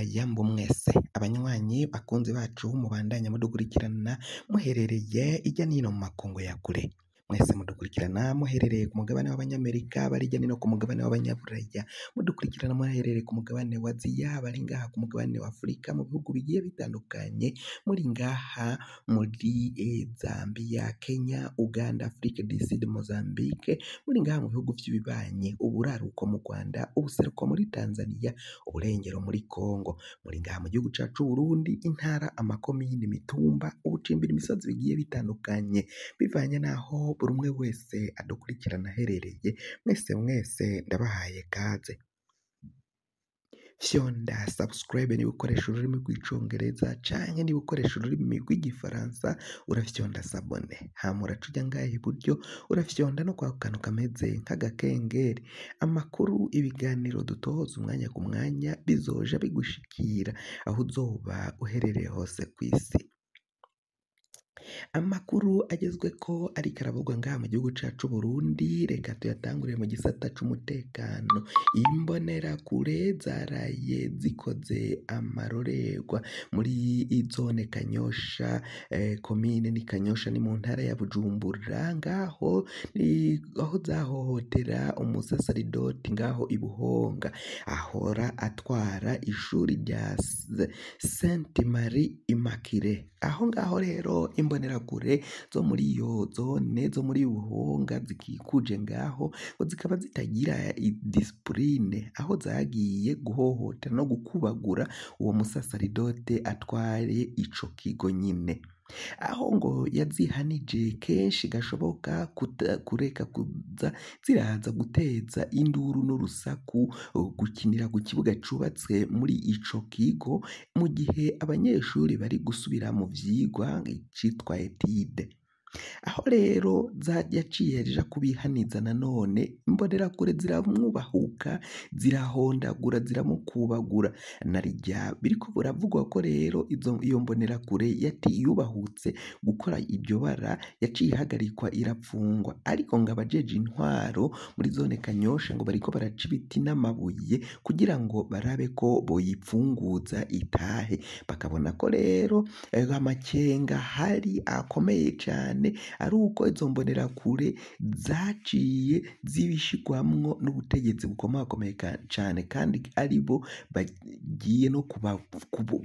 Yambu mwese abanywanyi bakunzi bacu mubandanya mudukurikirana muherereye irya nino mu makungu ya kure, mwese mudukurikirana muherereye ku mugabane w'abanyamerika, bari hirya no hino ku mugabane w'abanyaburaya, mudukurikirana muherereye ku mugabane wa Aziya, bari ngaha ku mugabane wa Afurika mu bihugu bigiye bitandukanye, muri ngaha muri Zambia, Kenya, Uganda, Afrique du Sud, Mozambique, muri ngaha mu bihugu vy'ibibanyi, uburaruko mu Rwanda, ubuseruko muri Tanzania, uburengero muri Congo, muri ngaha mu gihugu cacu c'Uburundi, intara, amakomine, imitumba, ubucimbiri, imisozi bigiye bitandukanye, bivanye n'aho buri umwe wese adukurikirana aherereye, mwese mwese ndabahaye kaze. Fyonda subscribe niba ukoresha ururimi rw'icongereza canke niba ukoresha ururimi rw'igifaransa urafyonda s'abonner, hama uraca uja ngaha iburyo urafyonda no kwako kantu kameze nk'agakengeri, amakuru, ibiganiro dutoza umwanya ku mwanya bizoja bigushikira aho uzoba uherereye hose kw'isi. Amakuru agezweko ariko aravugwa ngaha mu gihugu cacu c'Uburundi, reka tuyatangurire mu gisata c'umutekano. Imbonerakure zaraye zikoze amarorerwa muri zone Kanyosha, komine ni Kanyosha ni mu ntara ya Bujumbura, ngaho aho zahohotera umusasaridoti ngaho i Buhonga, ahora atwara ishuri rya Sainte Marie Immaculée. Aho ngaho rero imbonerakure zo muri iyo zone zo muri Buhonga zikikuje ngaho ngo zikaba zitagira disipurine, aho zagiye guhohotera no gukubagura uwo musasaridote atwaye ico kigo nyine, aho ngo yazihanije kenshi gashoboka kureka kuza ziraza guteza induru n'urusaku, gukinira ku kibuga cubatse muri ico kigo mu gihe abanyeshuri bari gusubira mu vyigwa icitwa etide. Aho rero yaciye aja kubihaniza nanone, imbonerakure ziramwubahuka, zirahondagura, ziramukubagura, narirya biriko biravugwa ko rero iyo mbonerakure yubahutse gukora iryo bara yaciye ihagarikwa irapfungwa, ariko ngo abajeje intwaro muri zone Kanyosha ngo bariko baraca ibiti n'amabuye kugira ngo barabe ko boyipfunguza itahe, bakabona ko rero amakenga ahari akomeye cane ari uko izo mbonerakure zaciye zibishirwamwo n'ubutegetsi bukomakomeye cane kandi aribo bagiye no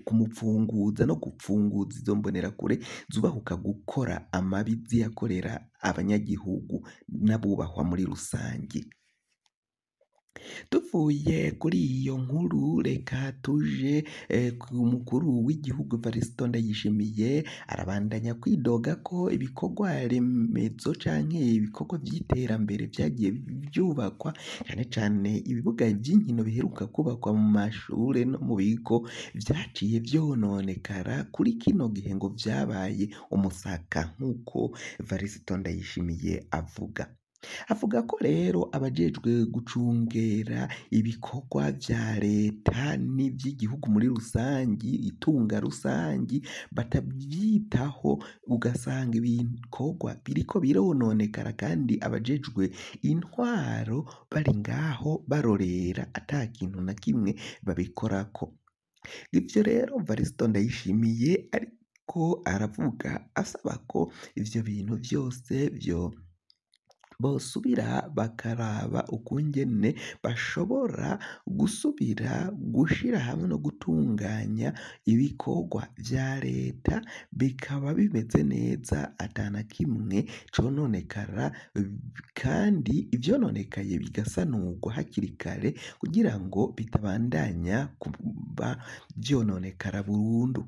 kumupfunguza no gupfunguza izo mbonerakure zubahuka gukora amabi ziyakorera abanyagihugu n'abubahwa muri rusangi. Tuvuye kuri iyo nkuru reka tuje ku mukuru w'igihugu Varisito Ndayishimiye, arabandanya kwidoga ko ibikorwa remezo canke ibikorwa vy'iterambere vyagiye vyubakwa, cane cane ibibuga vy'inkino biheruka kubakwa mu mashure no mu bigo vyaciye vyononekara, kuri kino gihe ngo vyabaye umusaka nk'uko Varisito Ndayishimiye avuga. Avuga ko rero abajejwe gucungera ibikorwa vya leta n'ivy'igihugu muri rusangi, itunga rusangi batavyitaho, ugasanga ibikorwa biriko birononekara kandi abajejwe intwaro bari ngaho barorera ata kintu na kimwe babikorako. Ivyo rero Varisito Ndayishimiye ariko aravuga asaba ko ivyo bintu vyose vyo bosubira bakaraba ukungene bashobora gusubira gushira hamwe no gutunganya ibikorwa vya leta bikaba bimeze neza atana kimwe cononekara, kandi ivyononekaye bigasanurwa hakiri kare kugira ngo bitabandanya kuba vyononekara burundu.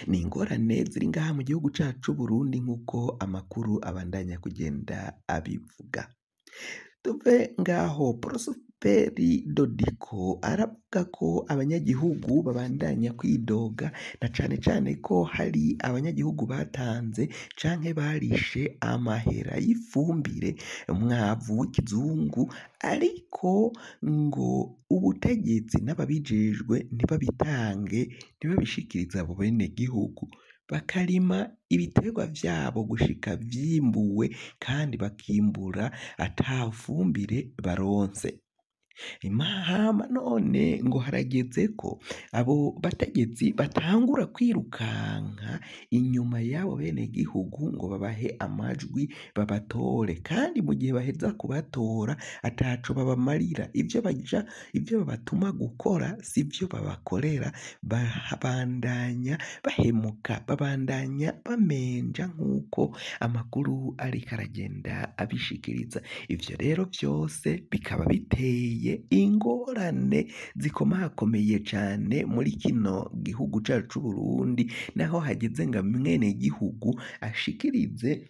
Ni ingorane ziri ngaha mu gihugu cacu c'Uburundi nk'uko amakuru abandanya kugenda abivuga. Tuve ngaho Prosperi Dodiko aravuga ko abanyagihugu babandanya kwidoga na cane cane ko hari abanyagihugu batanze canke barishe amahera y'ifumbire, umwavu w'ikizungu, ariko ngo ubutegetsi n'ababijejwe ntibabitange, ntibabishikirize abo benegihugu, bakarima ibiterwa vyabo gushika vyimbuwe kandi bakimbura ata fumbire baronse. Hama none ngo harageze ko abo bategetsi batangura kwirukanka inyuma y'abo benegihugu ngo babahe amajwi babatore, kandi mu gihe baheza kubatora ataco babamarira, ivyo baja ivyo babatuma gukora sivyo babakorera, babandanya bahemuka, babandanya bamenja nk'uko amakuru ariko aragenda abishikiriza. Ivyo rero vyose bikaba biteye ingorane zikomakomeye cane muri kino gihugu cacu c'Uburundi, naho hageze ngo mwenegihugu ashikirize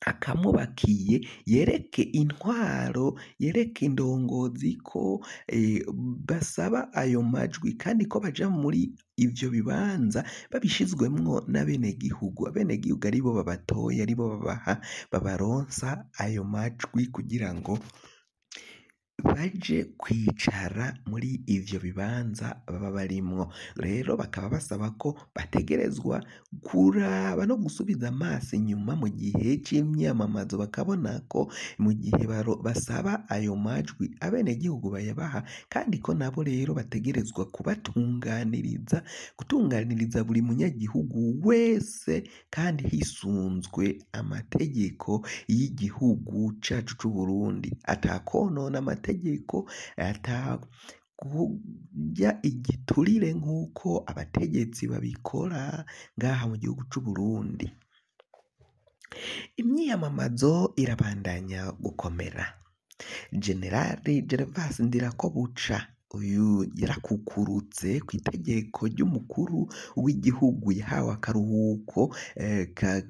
akamubakiye, yereke intwaro, yereke indongozi ko basaba ayo majwi kandi ko baja muri ivyo bibanza babishizwemwo n'abenegihugu, abenegihugu aribo babatoye, aribo babaha babaronsa ayo majwi kugira ngo baje kwicara muri ivyo bibanza baba barimwo. Rero bakaba basaba ko bategerezwa kuraba no gusubiza amaso inyuma mu gihe c'imyamamazo, bakabona ko mu gihe basaba ayo majwi abenegihugu bayabaha, kandi ko nabo rero bategerezwa kubatunganiriza, gutunganiriza buri munyagihugu wese kandi hisunzwe amategeko y'igihugu cacu c'Uburundi, atakonona amategeko, ata kurya igiturire nk'uko abategetsi babikora ngaha mu gihugu c'Uburundi. Imyiyamamazo irabandanya gukomera. Generali Gervas Ndirakobuca uyu yarakukurutse kw'itegeko ry'umukuru w'igihugu, yahawe akaruhuko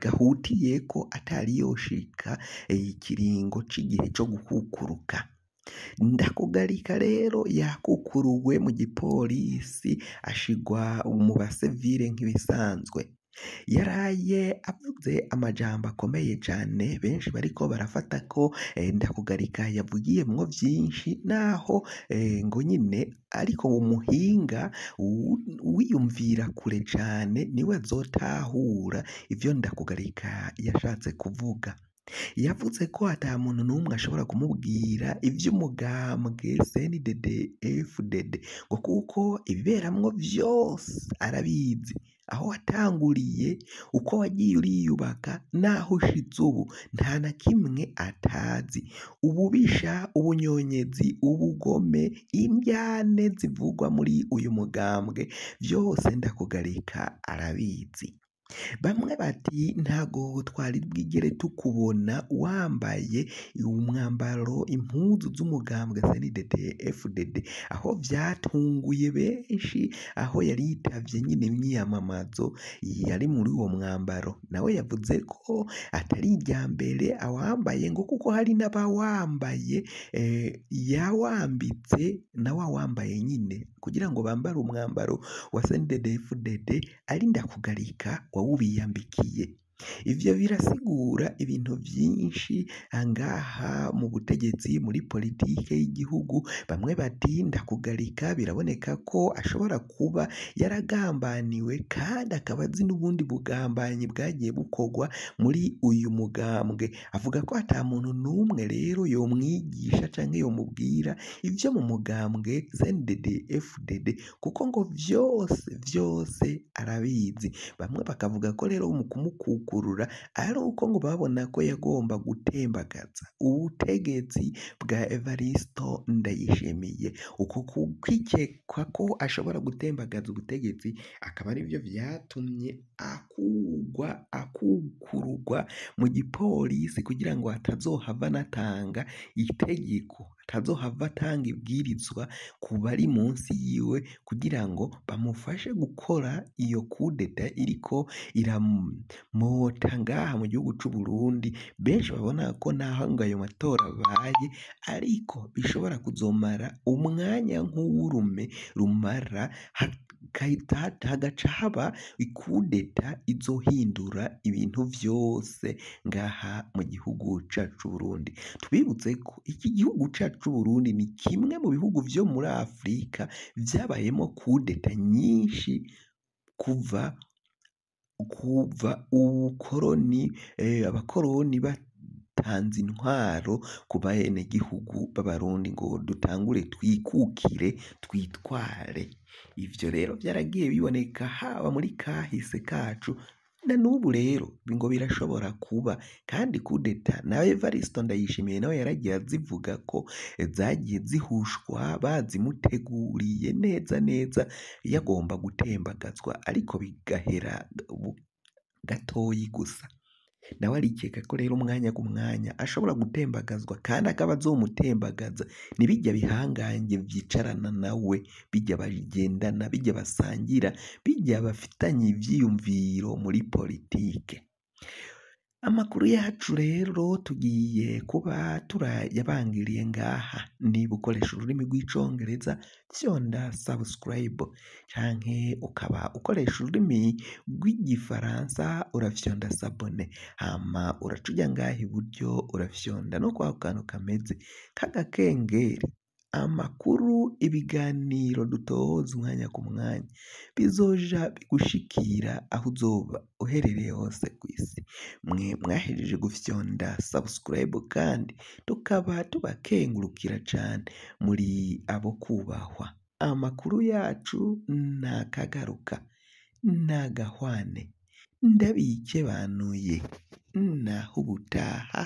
gahutiyeko atari yoshika ikiringo c'igihe co gukukuruka. Ndakugarika rero yakukuruwe mu gipolisi ashigwa mu basivile nk'ibisanzwe. Yaraye avuze amajambo akomeye cane, benshi bariko barafata ko Ndakugarika yavugiyemwo vyinshi, naho ngo nyene ariko umuhinga wiyumvira kure cane niwe azotahura ivyo Ndakugarika yashatse kuvuga. Yavuze ko ata muntu n'umwe ashobora kumubwira ivy'umugambwe CNDD FDD, ngo kuko ibiberamwo vyose arabizi, aho watanguriye, uko wagiye uriyubaka n'aho ushitse ubu, nta na kimwe atazi. Ububisha, ubunyonyezi, ubugome, indyane zivugwa muri uyu mugambwe vyose Ndakugarika arabizi. Bamwe bati ntago twari bwigere tukubona wambaye umwambaro impuzu z'umugambwe CNDD FDD, aho vyatunguye benshi, aho yari yitavye nyene imyiyamamazo yari muri uwo mwambaro. Nawe yavuze ko atari irya mbere awambaye, ngo kuko hari n'abawambaye yawambitse nawe awambaye nyene kugira ngo bambare umwambaro wa CNDD FDD ari Ndakugarika wawubiyambikiye. Ivyo birasigura ibintu vyinshi ngaha mu butegetsi, muri politike y'igihugu. Bamwe bati Ndakugarika biraboneka ko ashobora kuba yaragambaniwe kandi akaba azi n'ubundi bugambanyi bwagiye bukorwa muri uyu mugambwe. Avuga ko ata muntu n'umwe rero yomwigisha canke yomubwira ivyo mu mugambwe CNDD FDD, kuko ngo vyose vyose arabizi. Bamwe bakavuga ko rero mu kumukukurura ari uko ngo babona ko yagomba gutembagaza ubutegetsi bwa Evaristo Ndayishimiye. Uko kwikekwa ko ashobora gutembagaza ubutegetsi akaba arivyo vyatumye akukururwa mu gipolisi kugira ngo atazohava anatanga itegeko, atazohava atanga ibwirizwa ku bari munsi yiwe kugira ngo bamufashe gukora iyo kudeta iriko iramota ngaha mu gihugu c'Uburundi. Benshi babona ko naho ngo ayo matora abaye, ariko bishobora kuzomara umwanya nk'uw'urume rumara, hagaca haba ikudeta izohindura ibintu vyose ngaha mu gihugu cacu c'Uburundi. Tubibutse ko iki gihugu cacu c'Uburundi ni kimwe mu bihugu vyo muri Afrika vyabayemwo kudeta nyinshi kuva ubukoroni, abakoroni Dutanze intwaro ku babenegihugu b'Abarundi ngo dutangure twikukire, twitware. Ivyo rero vyaragiye biboneka haba muri kahise kacu, na n'ubu rero ngo birashobora kuba. Kandi kudeta na Evaristo Ndayishimiye nawe yaragiye azivuga ko zagiye zihushwa, bazimuteguriye neza neza, yagomba gutembagazwa ariko bigahera gatoyi gusa. Nawe arikeka ko rero umwanya ku mwanya ashobora gutembagazwa, kandi akaba azomutembagaza ni birya bihangange vyicarana nawe, birya bagendana, birya basangira, birya bafitanye ivyiyumviro muri politike. Amakuru yacu rero tugiye kuba turayabangiriye ngaha. Niba ukoresha ururimi rw'icongereza fyonda subscribe, canke ukaba ukoresha ururimi rw'igifaransa urafyonda s'abonner, hama uraca uja ngaha iburyo urafyonda no kwako kantu kameze k'agakengeri. Amakuru, ibiganiro dutoza umwanya ku mwanya bizoja bigushikira aho uzoba uherereye hose kw'isi. Mwe mwahejeje gufyonda subscribe kandi tukaba tubakengurukira cane, muri abo kubahwa. Amakuru yacu nakagaruka, nagahwane, ndabikebanuye, naho ubutaha.